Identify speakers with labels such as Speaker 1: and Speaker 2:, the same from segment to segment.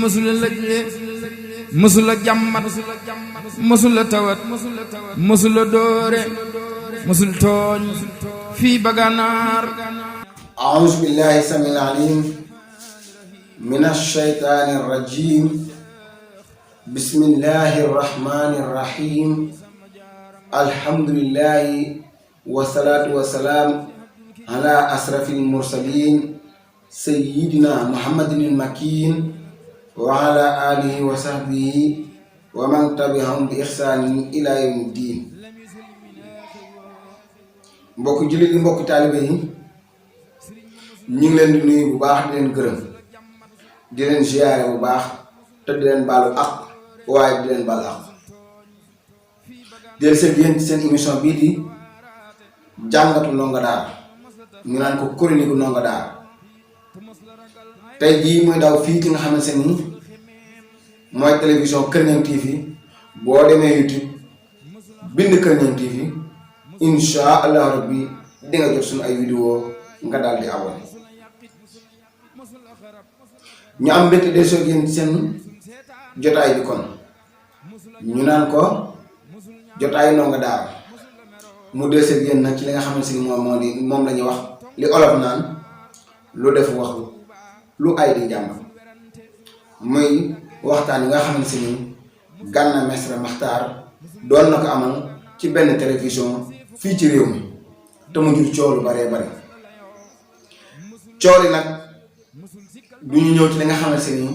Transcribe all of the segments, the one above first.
Speaker 1: mësula lëjle mësula jàmmat mësula tawat mësula doore mësul tooñ fii baganaar.
Speaker 2: أعوذ بالله السميع العليم من الشيطان الرجيم بسم الله الرحمن الرحيم الحمد لله والصلاة والسلام على أشرف المرسلين سيدنا محمد المكين وعلى آله وصحبه ومن تبعهم بإحسان إلى يوم الدين. mbokk jullit yi mbokk taalibe yi ñu ngi leen di nuyu bu baax di leen gërëm di leen ziyaare bu baax te di leen baalu ak waaye di leen baalu ak del seen yéen ci seen émission bii di jàngatu ndongo daara ñu naan ko chronique ndongo daara tey jii muy daw fii ci nga xamante ni mooy télévision Kër Niang TV. boo demee YouTube bind Kër Niang TV insha allah rabbi di nga jot suñu ay vidéo nga daal di abonné. ñu am mbégte de soo génn seen jotaay bi kon ñu naan ko jotaayu ndongo daara mu deesee génn nag ci li nga xamante ni moom la ñuy wax li olof naan lu def waxu lu ay di njàmb muy waxtaan yi nga xamante ni Gana Messere Maxtaar doon na ko amal ci benn télévision fii ci réew mi te mu jur coow lu baree bari coow li nag du ñu ñëw ci li nga xamante ni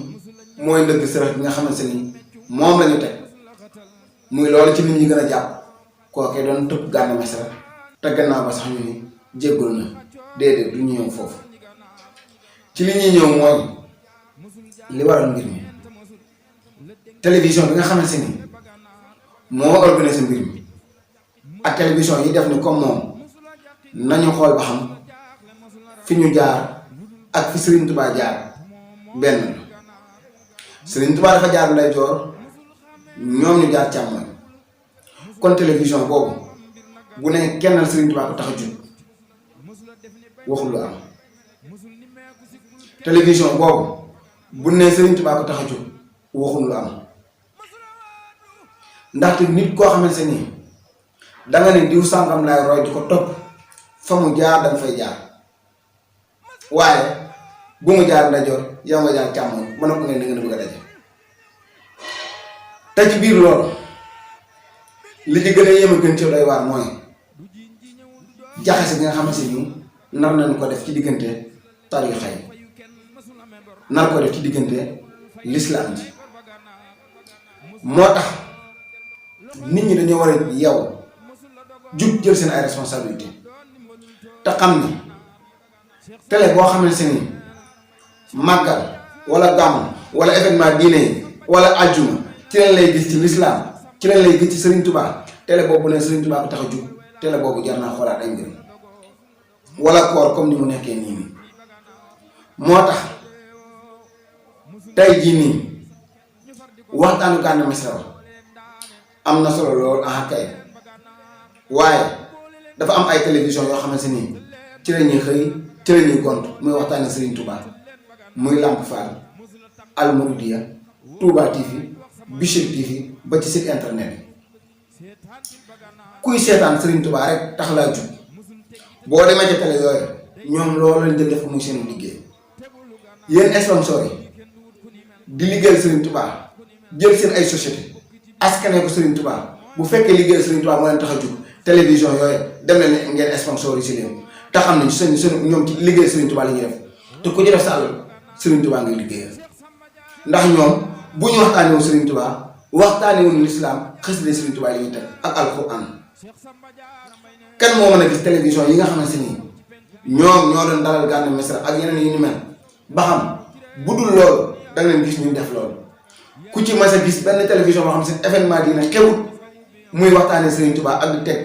Speaker 2: mooy ndëgg sërëx bi nga xamante ni moom la ñu teg muy loolu ci nit ñi gën a jàpp kookee doon tëb Gana Messere te gannaaw ba sax ñu ni jéggul na déedéet du ñu ñëw foofu. ci li ñuy ñëw mooy li waral mbir mi télévision bi nga xamante ni moo organisé mbir mi ak télévision yi def ni comme moom nañu xool ba xam fi ñu jaar ak fi Serigne Touba jaar benn la. Serigne Touba dafa jaar ndeyjoor ñoom ñu jaar càmmoñ kon télévision boobu bu ne kennal Serigne Touba ko tax a jóg waxul lu am. télévision boobu bu ne Serigne Touba ko tax a jóg waxul lu am ndaxte nit koo xamante ni danga ne diw sàngam laay roy di ko topp fa mu jaar danga fay jaar waaye bu mu jaar ndeyjoor yow nga jaar càmmoñ ba noppi ngeen di ngeen bëgg a daje. te ci biir loolu li ci gën a yéeme gën ci doy waar mooy jaxase gi nga xamante ni nar nañu ko def ci diggante tariixa yi nar ko def ci diggante lislaam ji moo tax nit ñi dañoo war a yow jug jël seen ay responsabilité te xam ni télé boo xamante ni màggal wala gàmm wala événement diine yi wala ajjuma ci leen lay gis ci lislaam ci leen lay gis ci Serigne Touba télé boobu ne Serigne Touba ko tax a jug télé boobu jar naa xoolaat ay mbir wala koor comme ni mu nekkee nii nii moo tax tey jii nii waxtaanu Gana Messere am na solo lool kay waaye dafa am ay télévision yoo xamante ni ci la ñuy xëy ci la ñuy gont muy waxtaane Serigne Touba muy Lamp Fall Al Mouridiyyah Touba TV Bichri TV ba ci site internet yi kuy seetaan Serigne Touba rek tax laa jug boo demee ca télé yooyu ñoom loolu lañ jël def muy seen liggéey. yéen sponsor yi di liggéeyal Serigne Touba jël seen ay société askane ko Serigne Touba bu fekkee liggéeyal Serigne Touba moo leen tax a jug télévision yooyu dem leen ngeen sponsor yi si leen te xam nañ seen ñoom ci liggéeyal Serigne Touba la ñuy def te ku ci def sa àll Serigne Touba ngay liggéeyal ndax ñoom bu ñu waxtaanee woon Serigne Touba waxtaanee woon l'islam xasida Serigne Touba yi ñuy teg ak alxuraan kan moo mën a gis télévision yi nga xamante ni ñoom ñoo doon dalal Gana Messere ak yeneen yu ni mel ba xam bu dul loolu da nga leen gis ñu def loolu ku ci mas a gis benn télévision boo xam ne événement dina xewut muy waxtaanee Serigne Touba ak di teg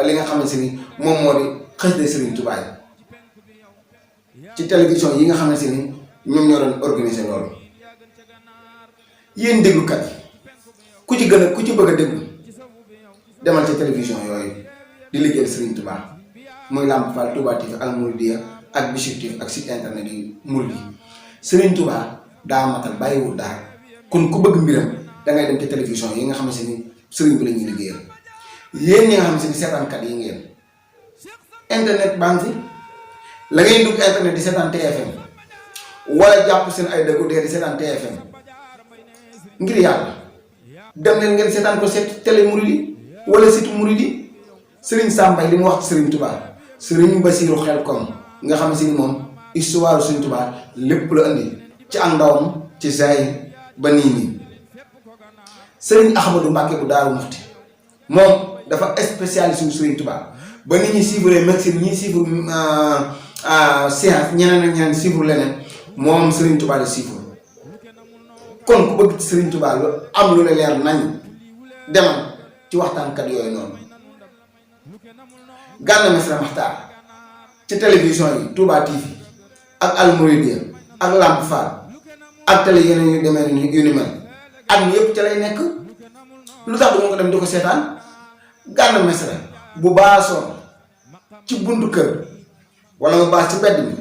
Speaker 2: li nga xamante ni moom moo di xasida Serigne Touba yi ci télévision yi nga xamante ni ñoom ñoo doon organiser loolu. yéen déglukat ku ci bëgg a déglu demal ci télévision yooyu di liggéeyal Serigne Touba muy Lamp Fall Touba TV Al Mouridiyyah ak Bichri TV ak site internet yi Mouride Serigne Touba daa matal bàyyiwul dara kon ku bëgg mbiram dangay dem ci télévision yi nga xamante ni sëriñ bi la ñuy liggéeyal. yéen ñi nga xamante ni seetaankat yi ngeen internet baa ngi fi la ngay dugg internet di seetaan TFM wala jàpp seen ay dëggu dee di seetaan TFM ngir yàlla dem leen ngeen seetaan ko seet télé Mouride wala site Mouride Serigne Sambay li mu wax ci Serigne Touba Serigne Bassirou Xelkom nga xam si ni moom histoire Serigne Touba lépp la andi ci ak ndawam ci zahir ba nii Serigne Ahmadou Mbacké bu Daaru Muxti moom dafa spécialiste wu Serigne Touba ba nit ñi suivre médecine ñi suivre science ñeneen ak ñeneen suivre leneen moom Serigne Touba la suivre. kon ku bëgg ci Serigne Touba lu am lu la leer nañ demal ci waxtaankat yooyu noonu Gana Messere Maxtaar ci télévision yi Touba TV ak Al Mouridiyyah ak Lamp Fall ak télé yeneen yu demee ni yu ni mel at mi yëpp ca lay nekk lu tax du nga ko dem di ko seetaan Gana Messere bu baasoon ci buntu kër wala nga baas ci mbedd mi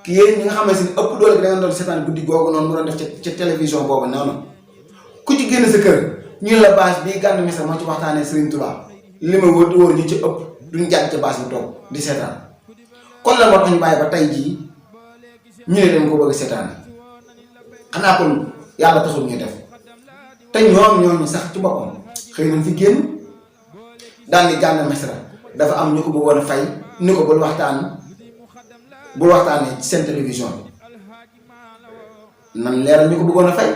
Speaker 2: ki yéen ñi nga xam ne si ëpp doole bi da nga doon seetaan guddi googu noonu mu doon def ca télévision boobu noonu ku ci génn sa kër ñu la bâche bii Gana Messere moo ci waxtaanee Serigne Touba li ma wóor ñu ci ëpp duñ jàdd ca bâche bi toog di seetaan kon la moo tax ñu bàyyi ba tey jii ñu ne dañ ko bëgg seetaan xanaa kon yàlla taxul ñu def te ñooñu sax ci boppam xëy nañ fi génn daal ni Gana Messere dafa am ñu ko bëggoon a fay ni ko bul waxtaanee ci seen télévision bi nan leeral ñu ko bëggoon a fay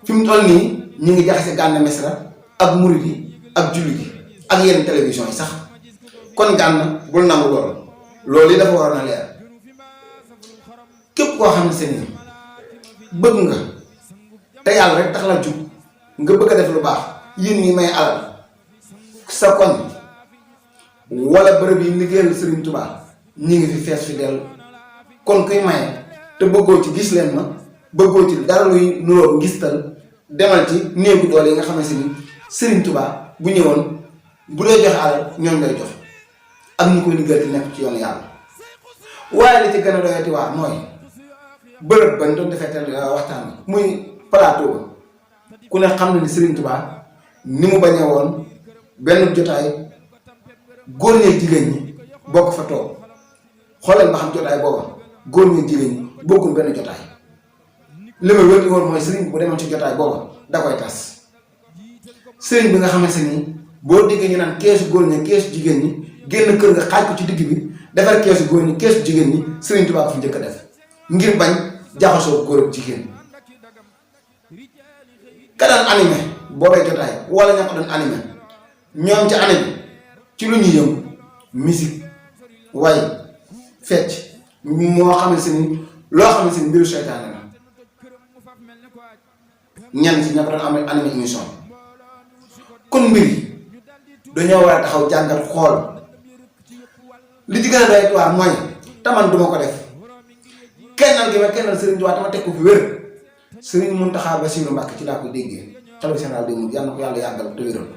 Speaker 2: fi mu toll nii ñu ngi jaxase Gana Messere ak murid yi ak jullit yi ak yenn télévision yi sax kon Gana bul nangu loolu yi dafa waroon a leer képp koo xam ne seen bëgg nga te yàlla rek tax la jug nga bëgg a def lu baax yéen ñi may alal sa koñ wala bërëb yi liggéeyal Serigne Touba ñi ngi fi fees fi dellu kon kuy maye te bëggoo ci gis leen ma bëggoo ci dara luy nuroo ngistal demal ci néegu doole yi nga xamante ni Serigne Touba bu ñëwoon bu dee joxe alal ñoom lay jox ak ñu koy liggéey ci nekk ci yoonu yàlla waaye li ci gën a doyati waar mooy bërëb bañ doon defee tel waxtaan muy plateau ba ku ne xam na ni Serigne Touba ni mu bañee woon benn jotaay góor ñeeg jigéen ñi bokk fa toog xoolal ba xam jotaay booba góor ñeeg jigéen ñi bokkul benn jotaay li ma wér woon mooy Serigne bu demoon ci jotaay booba da koy tas Serigne bi nga xamante ni boo déggee ñu naan keesu góor ñi keesu jigéen ñi génn kër nga xaaj ko ci digg bi defar keesu góor ñi keesu jigéen ñi Serigne Touba ko fi njëkk a def ngir bañ jaxasoo góor ak jigéen ka daan animé boobay jotaay wala ña ko doon animé ñoom ci année bi ci lu ñuy yëngu musique way fecc moo xamante ni loo xamante ni mbiru seytaane la ñenn si ña ko doon animé émission kon mbir yi dañoo war a taxaw jàngat xool li ci gën a doy waar mooy taman duma ko def kennal gi ma kennal Serigne Touba dama teg ko fi wér Serigne Mountakha Bassirou Mbacké ci laa ko déggee xalifa général des mourides yàlla na ko yàlla yàggal te wéral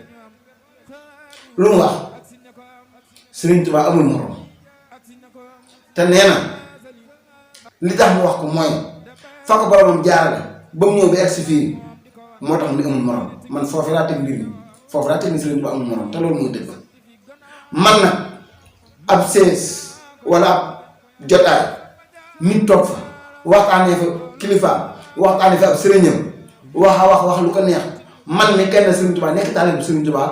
Speaker 2: lu mu wax Serigne Touba amul morom te nee na li tax mu wax ko mooy fa ko boromam jaarale ba mu ñëw ba egsi fii moo tax mu di amul morom man foofu laa teg mbir mi foofu laa teg ni Serigne Touba amul morom te loolu mooy dëgg man nag ab sees wala ab jotaay nit toog fa waxtaanee fa kilifaam waxtaanee fa ab sëriñam wax lu ko neex man mi kenn Serigne Touba nekk taalibe bu Serigne Touba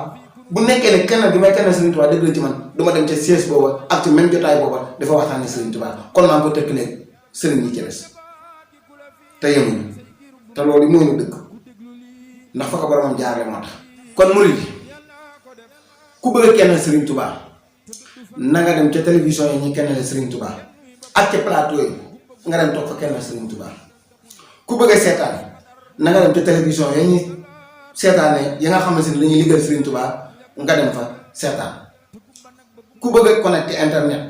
Speaker 2: bu nekkee ne kenn bi may kenn Serigne Touba dëgg la ci man duma dem ca siège booba ak ci même jotaay booba dafa waxtaanee Serigne Touba kon maa ngi ko tëkkalee Serigne yi ci des te yemuñu te loolu mooy lu dëgg ndax fa ko boromam jaarale moo tax kon murid yi ku bëgg a kenn Serigne Touba na nga dem ca télévision yi ñu kennale Serigne Touba ak ca plateau yi nga dem toog fa kenn Serigne Touba ku bëgg a seetaan na nga dem ca télévision yi ñuy seetaane yi nga xamante ni dañuy liggéey Serigne Touba nga dem fa seetaan ku bëgg a connecté internet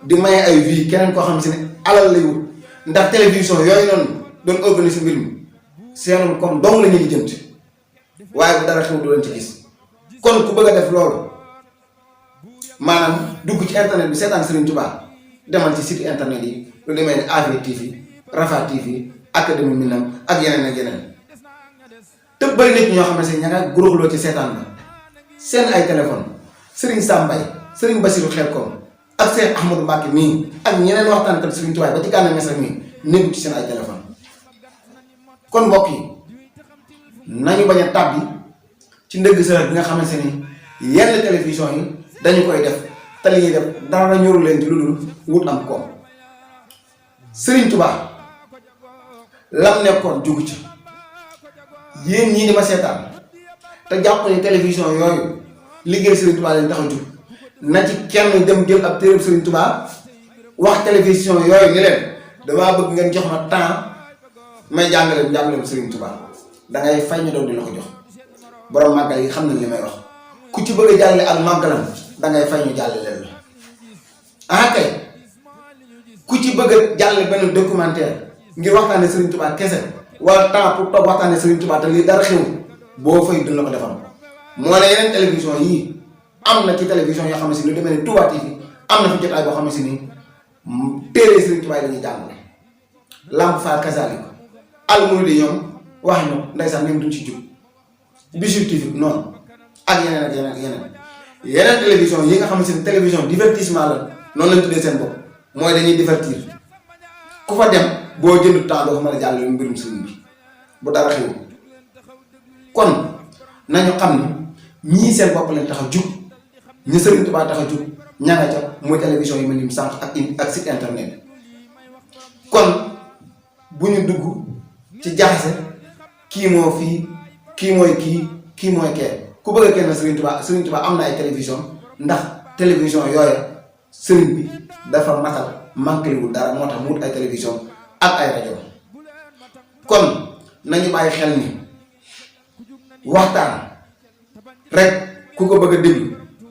Speaker 2: di maye ay vie keneen koo xam si ne alal lay wut ndax télévision yooyu noonu doon organiser mbir mi seenum comme dong la ñuy lijjanti waaye bu dara xew du leen ci gis kon ku bëgg a def loolu maanaam dugg ci internet bi seetaan Serigne Touba demal ci site internet yi lu demee ni AV TV Rafah TV Académie Minane ak yeneen ak yeneen te bëri nit ñoo xam ne si ña nga guruxloo ci seetaan ba seen ay téléphone Serigne Sambay Serigne Bassirou Xelkom ak Cheikh Ahmadou Mbacké mii ak ñeneen waxtaankat Serigne Touba ba ci Gana Messere mii nekku ci seen ay téléphone kon mbokk yi nañu bañ a tàbbi ci ndëgg sërëx bi nga xamante ni yenn télévision yi dañu koy def te li ñuy def dara ñoru leen ci lu dul wut am koom Serigne Touba lam nekkoon jugu ci yéen ñii di ma seetaan te jàpp ni télévision yooyu liggéey Serigne Touba leen tax a jug na ci kenn dem jël ab téréb Serigne Touba wax télévision yooyu ni leen damaa bëgg ngeen jox ma temps may jàngaleem Serigne Touba dangay fay ñu doon di la ko jox borom màggal yi xam nañ li may wax ku ci bëgg a jàlle ak màggalam dangay fay ñu jàlle leen la ah kay ku ci bëgg a jàlle benn documentaire ngir waxtaane Serigne Touba kese wala temps pour toog waxtaane Serigne Touba te lii dara xew boo fay dund la ko defal moo ne yeneen télévision yii am na ci télévision yoo xam ne si lu demee ne Touba TV am na fi jotaay boo xam ne si ni téere Serigne Touba yi la ñuy jàngale Lamp Fall kasalik Al Mouride ñoom wax ñu ndeysaan ñoom duñ ci jub Bichri TV noonu ak yeneen ak yeneen télévision yi nga xam ne si télévision divertissement la noonu lañ tuddee seen bopp mooy dañuy divertir ku fa dem boo jënd temps doo ko mën a jàllale mbirum sëriñ bi bu dara xew kon nañu xam ne ñii seen bopp leen tax a jug ñi Serigne Touba tax a jug ñanga ca muy télévision yi ma lim sànq ak site internet kon bu ñu dugg ci jaxase kii moo fii kii mooy kii mooy kee ku bëgg a kenn Serigne Touba am na ay télévision ndax télévision yooya Serigne bi dafa matal manquéwul dara moo tax mu wut ay télévision ak ay rajo kon nañu bàyyi xel ni waxtaan rek ku ko bëgg a déglu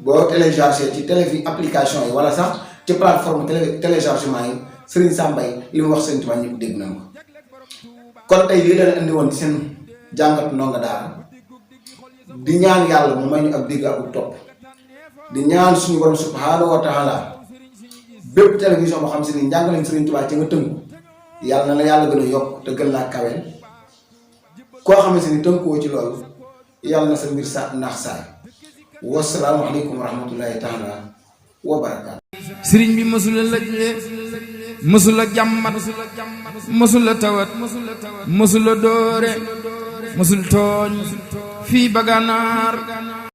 Speaker 2: boo téléchargé ci application yi wala sax ci plateforme téléchargement yi Serigne Sambay li mu wax Serigne Touba ñëpp dégg nañ ko kon tey lii leen indi woon ci seen jàngat ndongo daara di ñaan yàlla mu may ñu ak dégg ak topp di ñaan suñu borom subhanahu wa taala bépp télévision boo xam si ni njàngaleem Serigne Touba ci nga tënku yàlla na la yàlla gën a yokk te gën laa kaweel koo xam si ni tënkuwoo ci loolu yàlla na sa mbir sa naax saay wasalaamu aleykum wa rahmatullahi taala wa barakaatu.
Speaker 1: Serigne bi mësula lëjle mësula jàmmat mësula tawat mësula doore mësul tooñ fii ba Gànnaar